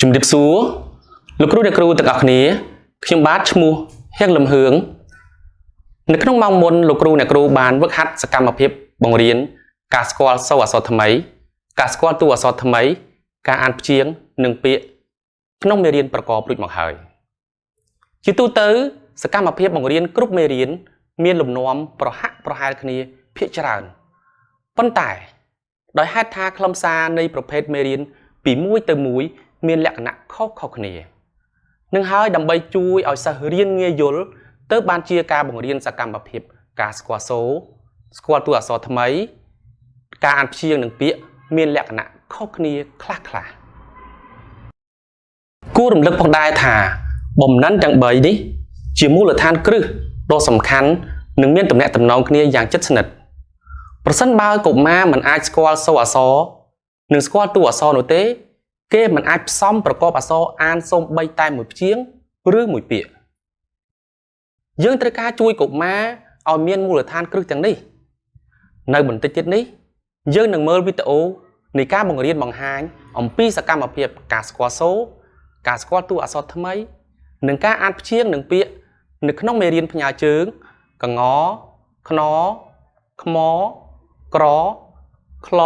ជំរាបសួរលោកគ្រូអ្នកគ្រូទាំងអស់គ្នាខ្ញុំបាទឈ្មោះហៀងលឹមហឿងនៅក្នុងម៉ោងមុនលោកគ្រូអ្នកគ្រូបានវឹកហាត់សកម្មភាពបង្រៀនការស្គាល់សូរអក្សរថ្មីការស្គាល់តួអក្សរថ្មីការអានព្យាង្គនិងពាក្យក្នុងមេរៀនប្រកបរួចមកហើយជាទូទៅសកម្មភាពបង្រៀនគ្រប់មេរៀនមានលំនាំប្រហាក់ប្រហែលគ្នាភាគច្រើនប៉ុន្តែដោយហេតុថាខ្លឹមសារនៃប្រភេទមេរៀនពីមួយទៅមួយមានលក្ខណៈខុសៗគ្នានឹងហើយដើម្បីជួយឲ្យសិស្សរៀនងាយយល់ទៅបានជាការបង្រៀនសកម្មភាពការស្គាល់សូរស្គាល់តួអក្សរថ្មីការអានព្យាង្គនិងពាក្យមានលក្ខណៈខុសគ្នាខ្លះៗគួររំលឹកផងដែរថាបំណិនទាំង3នេះជាមូលដ្ឋានគ្រឹះដ៏សំខាន់និងមានទំនាក់ទំនងគ្នាយ៉ាងជិតស្និទ្ធប្រសិនបើកុមារមិនអាចស្គាល់សូរអក្សរនិងស្គាល់តួអក្សរនោះទេគេមិនអាចផ្សំប្រកបអក្សរអានសូម្បីតែមួយព្យាង្គឬមួយពាក្យយើងត្រូវការជួយកុមារឲ្យមានមូលដ្ឋានគ្រឹះទាំងនេះនៅបន្តិចទៀតនេះយើងនឹងមើលវីដេអូនៃការបង្រៀនបង្ហាញអំពីសកម្មភាពការស្គាល់សូរការស្គាល់តួអក្សរថ្មីនិងការអានព្យាង្គនិងពាក្យនៅក្នុងមេរៀនផ្ញើជើងកងខ្នខ្មក្រក្ល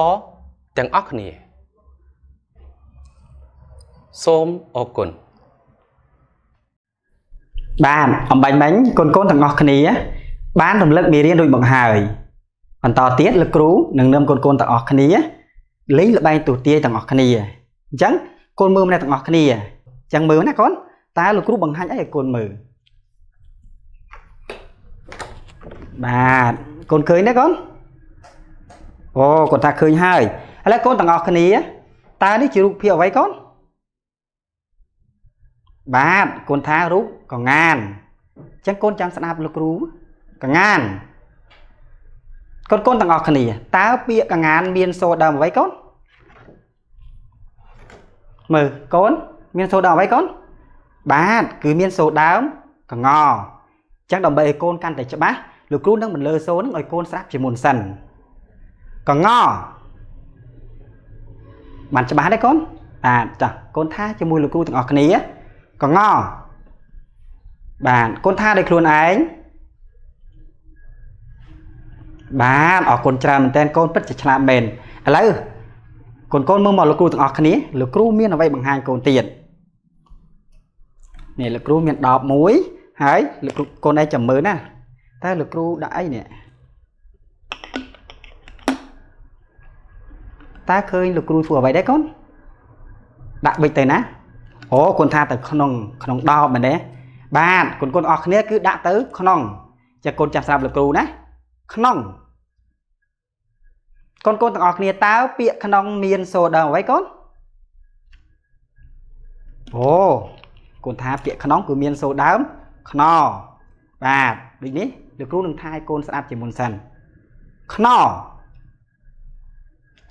ទាំងអស់គ្នាសូមអរគុណបាទអំបញ្ញមិញកូនកូនទាំងអស់គ្នាបានរំលឹកមេរៀនរួចមកហើយបន្តទៀតលោកគ្រូនឹងនាំកូនកូនទាំងអស់គ្នាលេងល្បែងទស្សន៍ទាយទាំងអស់គ្នាអញ្ចឹងកូនមើលម្នាក់ទាំងអស់គ្នាអញ្ចឹងមើលណាកូនតើលោកគ្រូបង្ហាញអីឲ្យកូនមើលបាទកូនឃើញទេកូនអូកូនថាឃើញហើយឥឡូវកូនទាំងអស់គ្នាតើនេះជារូបភាពអ្វីកូនបាទកូនថារូបកងានអញ្ចឹងកូនចាំស្ដាប់លោកគ្រូកងានកូនកូនទាំងអស់គ្នាតើពាក្យកងានមានសូរដើមអ្វីកូនមើលកូនមានសូរដើមអ្វីកូនបាទគឺមានសូរដើមកងអញ្ចឹងដើម្បីឲ្យកូនកាន់តែច្បាស់លោកគ្រូនឹងបន្លឺសូរនឹងឲ្យកូនស្ដាប់ជាមុនសិនកងបានច្បាស់ទេកូនបាទចាស់កូនថាជាមួយលោកគ្រូទាំងអស់គ្នាកងបាទកូនថាដោយខ្លួនឯងបាទអរគុណច្រើនមែនតើកូនពិតជាឆ្លាតមែនឥឡូវកូនកូនមើលមកលោកគ្រូទាំងអស់គ្នាលោកគ្រូមានអ្វីបង្ហាញកូនទៀតនេះលោកគ្រូមានដបមួយហើយលោកគ្រូកូនឯងចាំមើលណាតើលោកគ្រូដាក់អីនេះតើឃើញលោកគ្រូធ្វើអ្វីដែរកូនដាក់បិចទៅណាអូកូនថាទៅក្នុងដបមែនទេបាទកូនកូនអស់គ្នាគឺដាក់ទៅក្នុងចាកូនចាំស្រាប់លោកគ្រូណាក្នុងកូនកូនទាំងអស់គ្នាតើពាក្យក្នុងមានសូរដើមអ្វីកូនអូកូនថាពាក្យក្នុងគឺមានសូរដើមខ្នបាទដូចនេះលោកគ្រូនឹងថាឲ្យកូនស្ដាប់ជាមុនសិនខ្ន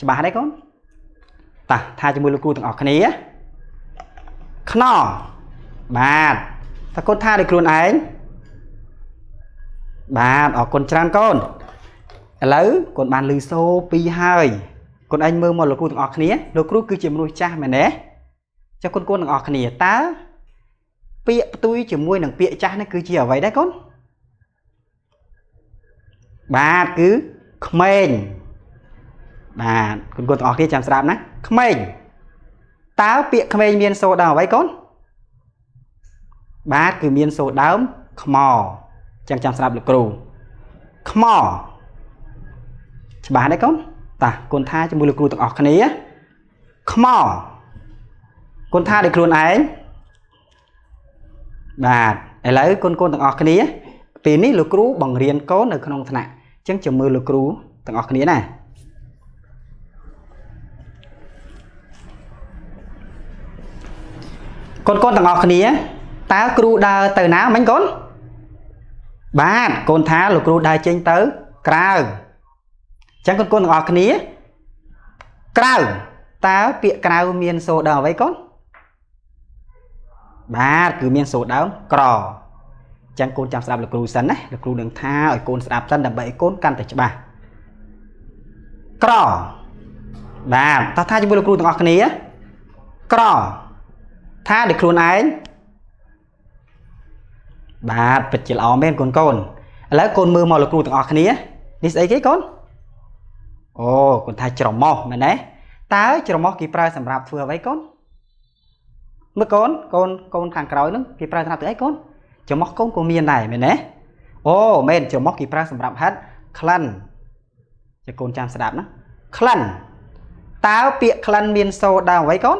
ច្បាស់ទេកូនតោះថាជាមួយលោកគ្រូទាំងអស់គ្នាខ្នបាទតើកូនថាដោយខ្លួនឯងបាទអរគុណច្រើនកូនឥឡូវកូនបានឮសូរពីរហើយកូនឯងមើលមកលោកគ្រូទាំងអស់គ្នាលោកគ្រូគឺជាមនុស្សចាស់មែនទេចុះកូនកូនទាំងអស់គ្នាតើពាក្យផ្ទុយជាមួយនឹងពាក្យចាស់នេះគឺជាអ្វីដែរកូនបាទគឺក្មេងបាទកូនកូនទាំងអស់គ្នាចាំស្ដាប់ណាក្មេងតើពាក្យក្មេងមានសូរដើមអ្វីកូនបាទគឺមានសូរដើមខ្មចឹងចាំស្ដាប់លោកគ្រូខ្មច្បាស់ទេកូនតោះកូនថាជាមួយលោកគ្រូទាំងអស់គ្នាខ្មកូនថាដោយខ្លួនឯងបាទឥឡូវកូនកូនទាំងអស់គ្នាពេលនេះលោកគ្រូបង្រៀនកូននៅក្នុងថ្នាក់ចឹងចាំមើលលោកគ្រូទាំងអស់គ្នាណាកូនកូនទាំងអស់គ្នាតើគ្រូដើរទៅណាមិញកូនបាទកូនថាលោកគ្រូដើរចេញទៅក្រៅអញ្ចឹងកូនកូនទាំងអស់គ្នាក្រៅតើពាក្យក្រៅមានសូរដើមអ្វីកូនបាទគឺមានសូរដើមក្រអញ្ចឹងកូនចាំស្ដាប់លោកគ្រូសិនណាលោកគ្រូនឹងថាឲ្យកូនស្ដាប់សិនដើម្បីឲ្យកូនកាន់តែច្បាស់ក្របាទតោះថាជាមួយលោកគ្រូទាំងអស់គ្នាក្រ ថាដោយខ្លួនឯងបាទពិតជាល្អមែនកូនកូនឥឡូវកូនមើលមកលោកគ្រូទាំងអស់គ្នានេះស្អីគេកូនអូកូនថាច្រមុះមែនទេតើច្រមុះគេប្រើសម្រាប់ធ្វើអ្វីកូនមើលកូនកូនខាងក្រោយហ្នឹងគេប្រើសម្រាប់ធ្វើអីកូនច្រមុះកូនក៏មានដែរមែនទេអូមែនច្រមុះគេប្រើសម្រាប់ហិតក្លិនជាកូនចាំស្ដាប់ណាក្លិនតើពាក្យក្លិនមានសូរដើមអ្វីកូន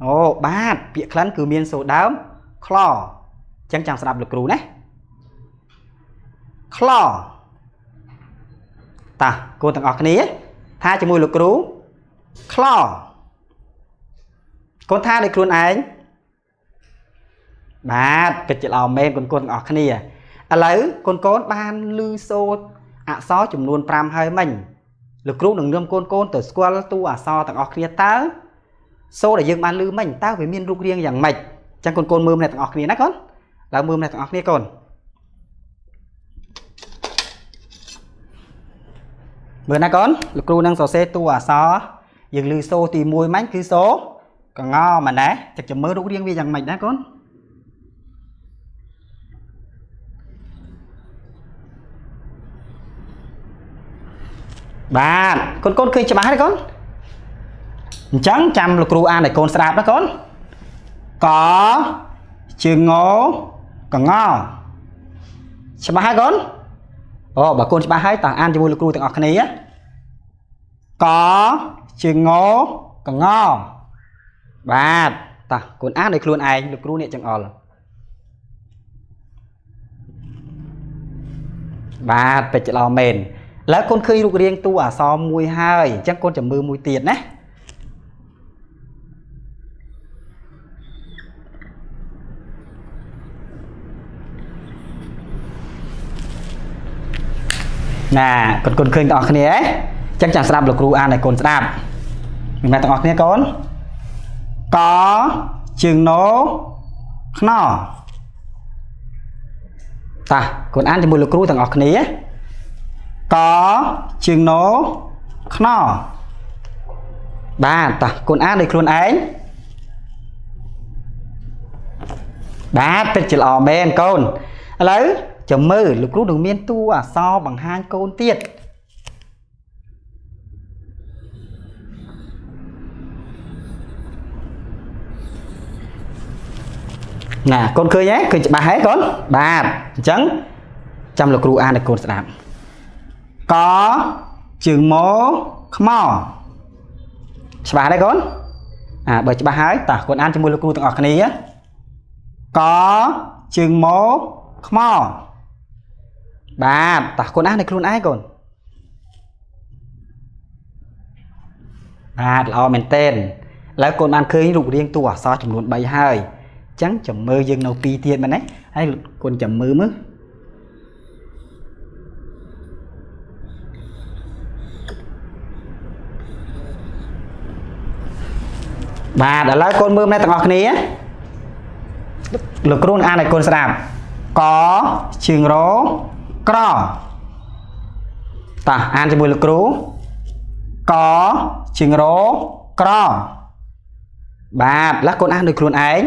អូបាទពាក្យក្លិនគឺមានសូរដើមក្លអញ្ចឹងចាំស្ដាប់លោកគ្រូណាក្លតាកូនទាំងអស់គ្នាថាជាមួយលោកគ្រូក្លកូនថាដោយខ្លួនឯងបាទពិតជាល្អមែនកូនកូនទាំងអស់គ្នាឥឡូវកូនកូនបានឮសូរអក្សរចំនួន5ហើយមិញលោកគ្រូនឹងនាំកូនកូនទៅស្គាល់តួអក្សរទាំងអស់គ្នាតើសូរដែលយើងបានឮមិញតើវាមានរូបរាងយ៉ាងម៉េចអញ្ចឹងកូនកូនមើលម្នាក់ទាំងអស់គ្នាណាកូនឡើងមើលម្នាក់ទាំងអស់គ្នាកូនមើលណាកូនលោកគ្រូនឹងសរសេរតួអក្សរយើងឮសូរទី1មិញគឺសូរកងមែនទេចឹងចាំមើលរូបរាងវាយ៉ាងម៉េចណាកូនបាទកូនកូនឃើញច្បាស់ទេកូនអញ្ចឹងចាំលោកគ្រូអានឲ្យកូនស្ដាប់ណាកូនកជើងងកងច្បាស់ហើយកូនអូបើកូនច្បាស់ហើយតោះអានជាមួយលោកគ្រូទាំងអស់គ្នាកជើងងកងបាទតោះកូនអានដោយខ្លួនឯងលោកគ្រូអ្នកចង្អុលបាទពេជ្រល្អមែនឥឡូវកូនឃើញរូបរាងតួអក្សរមួយហើយអញ្ចឹងកូនចាំមើលមួយទៀតណាណាកូនកូនឃើញទាំងអស់គ្នាហ៎អញ្ចឹងចាំស្ដាប់លោកគ្រូអានឲ្យកូនស្ដាប់មានមែនទាំងអស់គ្នាកូនកជើងណូខ្នតាកូនអានជាមួយលោកគ្រូទាំងអស់គ្នាកជើងណូខ្នបាទតាកូនអានដោយខ្លួនឯងបាទពិតជាល្អមែនកូនឥឡូវចាំមើលលោកគ្រូនឹងមានតួអក្សរបង្ហាញកូនទៀតណាកូនឃើញទេឃើញច្បាស់ហើយកូនបាទអញ្ចឹងចាំលោកគ្រូអានឲ្យកូនស្ដាប់កជើងម៉ខ្មច្បាស់ទេកូនអាបើច្បាស់ហើយតោះកូនអានជាមួយលោកគ្រូទាំងអស់គ្នាកជើងម៉ខ្មបាទតោះកូនអានឲ្យខ្លួនឯងកូនបាទល្អមែនទែនឥឡូវកូនបានឃើញរូបរាងតួអក្សរចំនួន3ហើយអញ្ចឹងចាំមើលយើងនៅ2ទៀតមែនទេហើយកូនចាំមើលមើលបាទឥឡូវកូនមើលម្នាក់ទាំងអស់គ្នាលោកគ្រូអានឲ្យកូនស្ដាប់កជើងរក្រតោះអានជាមួយលោកគ្រូកជើងរក្របាទឡះកូនអានដោយខ្លួនឯង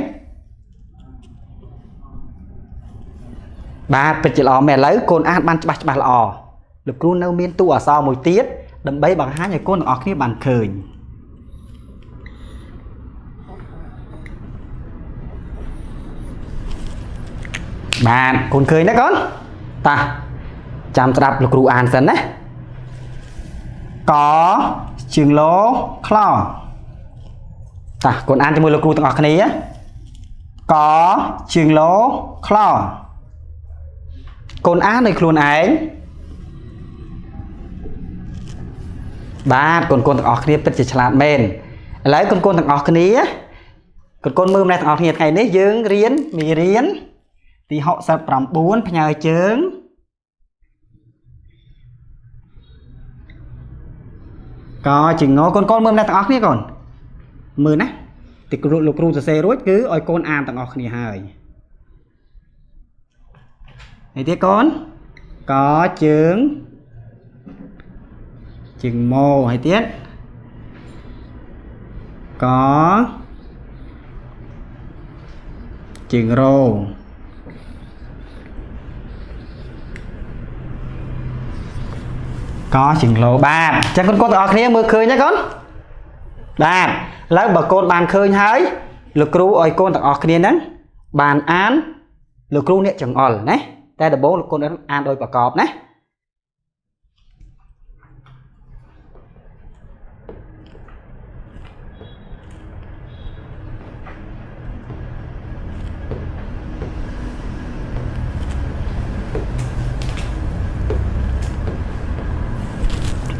បាទពិតជាល្អមែនឥឡូវកូនអានបានច្បាស់ច្បាស់ល្អលោកគ្រូនៅមានតួអក្សរមួយទៀតដើម្បីបង្ហាញឲ្យកូនទាំងអស់គ្នាបានឃើញបាទកូនឃើញទេកូនតាចាំស្ដាប់លោកគ្រូអានសិនណាកជើងលោក្លតាកូនអានជាមួយលោកគ្រូទាំងអស់គ្នាកជើងលោក្លកូនអានដោយខ្លួនឯងបាទកូនកូនទាំងអស់គ្នាពិតជាឆ្លាតមែនឥឡូវកូនកូនទាំងអស់គ្នាកូនកូនមើលម្នាក់ទាំងអស់គ្នាថ្ងៃនេះយើងរៀនមេរៀនទី69ផ្ញើជើងកជើងងកូនកូនមើលម្នាក់ទាំងអស់គ្នាកូនមើលណាទីគ្រូលោកគ្រូសរសេររួចគឺឲ្យកូនអានទាំងអស់គ្នាហើយនេះទៀតកូនកជើងជើងម៉ូហើយទៀតក ជើងរោកជើងលោបាទអញ្ចឹងកូនកូនទាំងអស់គ្នាមើលឃើញទេកូនបាទឥឡូវបើកូនបានឃើញហើយលោកគ្រូឲ្យកូនទាំងអស់គ្នាហ្នឹងបានអានលោកគ្រូអ្នកចង្អុលណាតែដំបូងលោកកូនអានដោយប្រកបណា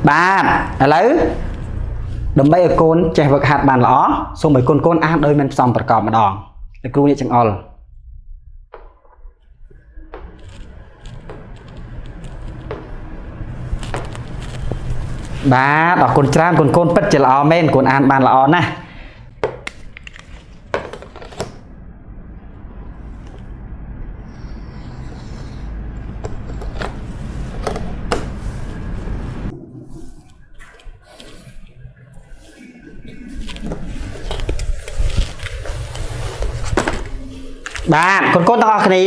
បាទឥឡូវដើម្បីឲ្យកូនចេះវឹកហាត់បានល្អសូមឲ្យកូនកូនអានដោយមិនផ្សំប្រកបម្ដងលោកគ្រូអ្នកចង្អុលបាទអរគុណច្រើនកូនកូនពិតជាល្អមែនកូនអានបានល្អណាស់បាទកូនកូនទាំងអស់គ្នា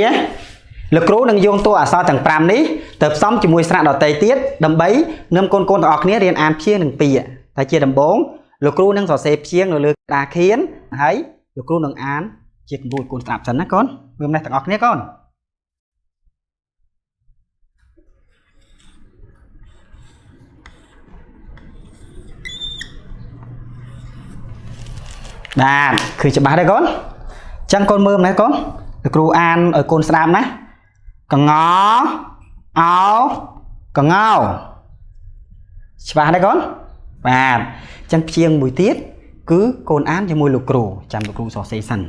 លោកគ្រូនឹងយោងតួអក្សរទាំង5នេះទៅផ្សំជាមួយស្រៈដទៃទៀតដើម្បីនាំកូនកូនទាំងអស់គ្នារៀនអានព្យាង្គនិងពាក្យតែជាដំបូងលោកគ្រូនឹងសរសេរព្យាង្គនៅលើក្តារខៀនហើយលោកគ្រូនឹងអានជាគំរូឲ្យកូនស្ដាប់សិនណាកូនមើលម្លេះទាំងអស់គ្នាកូនបាទគឺច្បាស់ទេកូនចឹងកូនមើលម្លេះកូនលោកគ្រូអានឲ្យកូនស្ដាប់ណាកងអោកងោច្បាស់ទេកូនបាទចឹងព្យាង្គមួយទៀតគឺកូនអានជាមួយលោកគ្រូចាំលោកគ្រូសរសេរសិន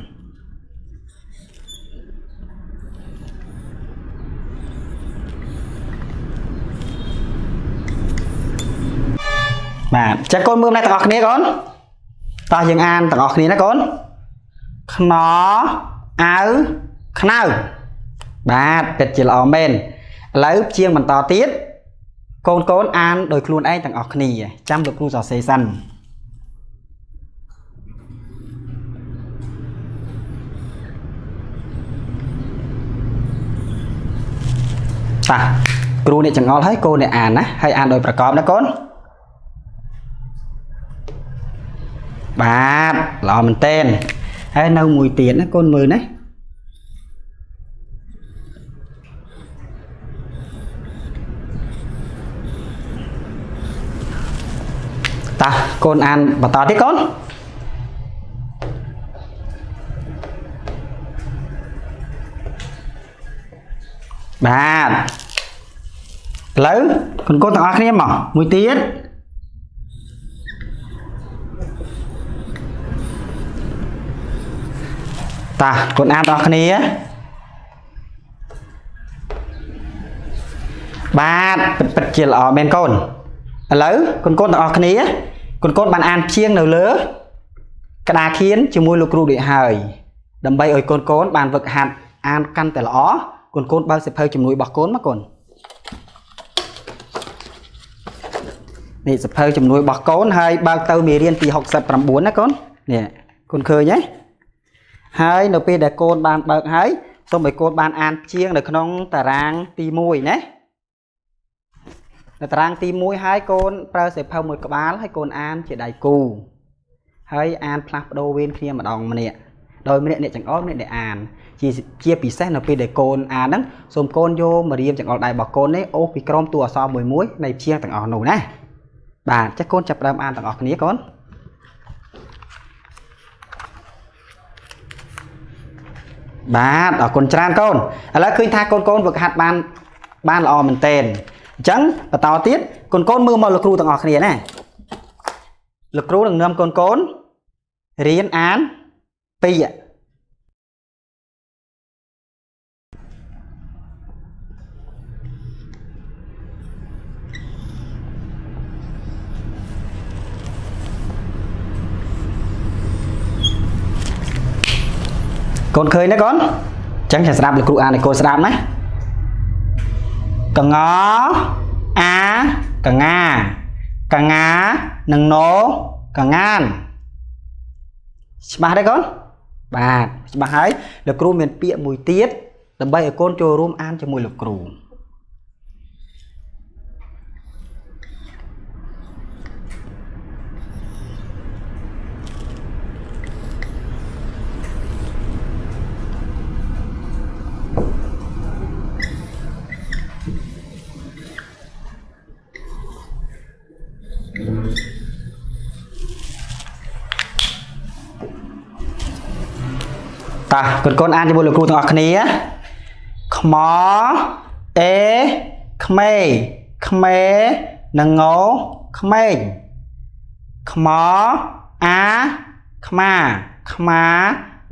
បាទចឹងកូនមើលម្លេះទាំងអស់គ្នាកូនតោះយើងអានទាំងអស់គ្នាណាកូនខ្នអៅខ្នៅបាទពិតជាល្អមែនឥឡូវព្យាង្គបន្តទៀតកូនកូនអានដោយខ្លួនឯងទាំងអស់គ្នាចាំលោកគ្រូសរសេរសិនតាគ្រូអ្នកចង្អុលហើយកូនអ្នកអានណាហើយអានដោយប្រកបណាកូនបាទល្អមែនទែនហើយនៅមួយទៀតណាកូនមើលណាតាកូនអានបន្តទៀតកូនបាទឥឡូវកូនកូនទាំងអស់គ្នាមកមួយទៀតតាកូនអានទាំងអស់គ្នាបាទពិតជាល្អមែនកូនឥឡូវកូនកូនទាំងអស់គ្នាកូនកូនបានអានព្យាង្គនៅលើក្តារខៀនជាមួយលោកគ្រូដូចហើយដើម្បីឲ្យកូនកូនបានវឹកហាត់អានកាន់តែល្អកូនកូនបើកសៀវភៅជំនួយរបស់កូនមកកូននេះសៀវភៅជំនួយរបស់កូនហើយបើកទៅមេរៀនទី69ណាកូននេះកូនឃើញទេហើយនៅពេលដែលកូនបានបើកហើយសូមឲ្យកូនបានអានព្យាង្គនៅក្នុងតារាងទី1ណានៅតារាងទី1ហើយកូនប្រើសៀវភៅមួយក្បាលហើយកូនអានជាដៃគូហើយអានផ្លាស់ប្ដូរវេនគ្នាម្ដងម្នាក់ដោយម្នាក់អ្នកចង្អុលម្នាក់អ្នកអានជាពិសេសនៅពេលដែលកូនអានហ្នឹងសូមកូនយកម្រាមចង្អុលដៃរបស់កូននេះអូសពីក្រោមតួអក្សរមួយមួយនៃព្យាង្គទាំងអស់នោះណាបាទចាស់កូនចាប់ផ្ដើមអានទាំងអស់គ្នាកូនបាទអរគុណច្រើនកូនឥឡូវឃើញថាកូនកូនវឹកហាត់បានល្អមែនទែនអញ្ចឹងបន្តទៀតកូនកូនមើលមកលោកគ្រូទាំងអស់គ្នាណាលោកគ្រូនឹងនាំកូនកូនរៀនអានពាក្យកូនឃើញទេកូនអញ្ចឹងចាំស្ដាប់លោកគ្រូអានឲ្យកូនស្ដាប់ណាកងអាកងាកងានិងណកងានច្បាស់ទេកូន បាទច្បាស់ហើយលោកគ្រូមានពាក្យមួយទៀតដើម្បីឲ្យកូនចូលរួមអានជាមួយលោកគ្រូ តោះកូនកូនអានជាមួយលោកគ្រូទាំងអស់គ្នាខ្មអេក្មេក្មេនិងងក្មេងខ្មអាខ្មាខ្មា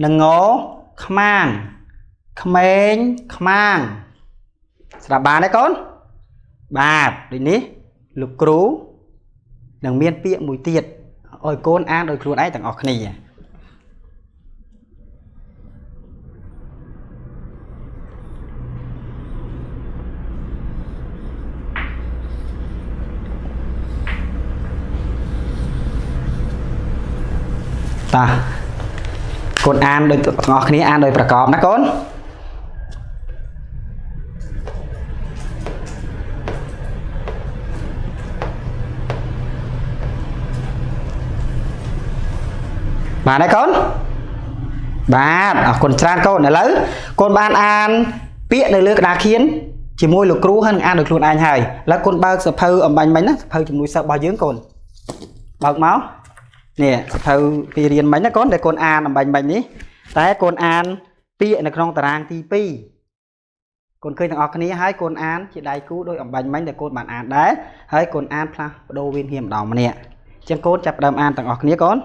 និងងខ្មាងក្មេងខ្មាងស្រាប់បានទេកូនបាទដូចនេះលោកគ្រូនឹងមានពាក្យមួយទៀតឲ្យកូនអានដោយខ្លួនឯងទាំងអស់គ្នា តោះកូនអានដោយទាំងអស់គ្នាអានដោយប្រកបណាកូនបាទទេកូនបាទអរគុណច្រើនកូនឥឡូវកូនបានអានពាក្យនៅលើក្តារខៀនជាមួយលោកគ្រូហើយនឹងអានដោយខ្លួនឯងហើយឥឡូវកូនបើកសភៅអំបញ្ញមិញណាសភៅជំនួយសិស្សរបស់យើងកូនបើកមកនេះសភៅពីរៀនមិញណាកូនដែលកូនអានអំបញ្ញមិញនេះតែកូនអានពាក្យនៅក្នុងតារាងទី2កូនឃើញទាំងអស់គ្នាហើយកូនអានជាដៃគូដោយអំបញ្ញមិញដែលកូនបានអានដែរហើយកូនអានផ្លាស់ប្ដូរវេនគ្នាម្ដងម្នាក់អញ្ចឹងកូនចាប់ផ្ដើមអានទាំងអស់គ្នាកូន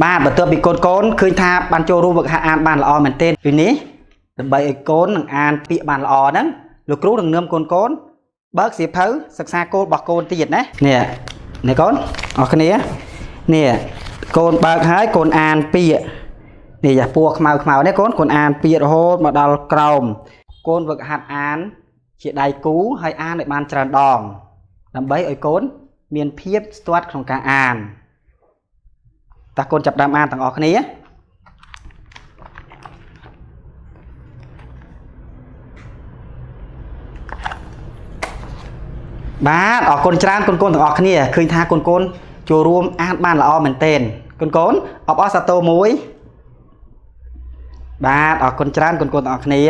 បាទបន្ទាប់ពីកូនកូនឃើញថាបានចូលរួមវឹកហាត់អានបានល្អមែនទែនពីនេះដើម្បីឲ្យកូននឹងអានពាក្យបានល្អហ្នឹងលោកគ្រូនឹងនាំកូនកូនបើកសៀវភៅសិក្សាគោលរបស់កូនទៀតណានេះនេះកូនអរគ្នានេះកូនបើកហើយកូនអានពាក្យនេះយ៉ាពណ៌ខ្មៅខ្មៅនេះកូនកូនអានពាក្យរហូតមកដល់ក្រោមកូនវឹកហាត់អានជាដៃគូហើយអានឲ្យបានច្រើនដងដើម្បីឲ្យកូនមានភាពស្ទាត់ក្នុងការអានតើកូនចាប់ដើមអានទាំងអស់គ្នាបាទអរគុណច្រើនកូនកូនទាំងអស់គ្នាឃើញថាកូនកូនចូលរួមអានបានល្អមែនទែនកូនកូនអបអរសាទរមួយបាទអរគុណច្រើនកូនកូនទាំងអស់គ្នា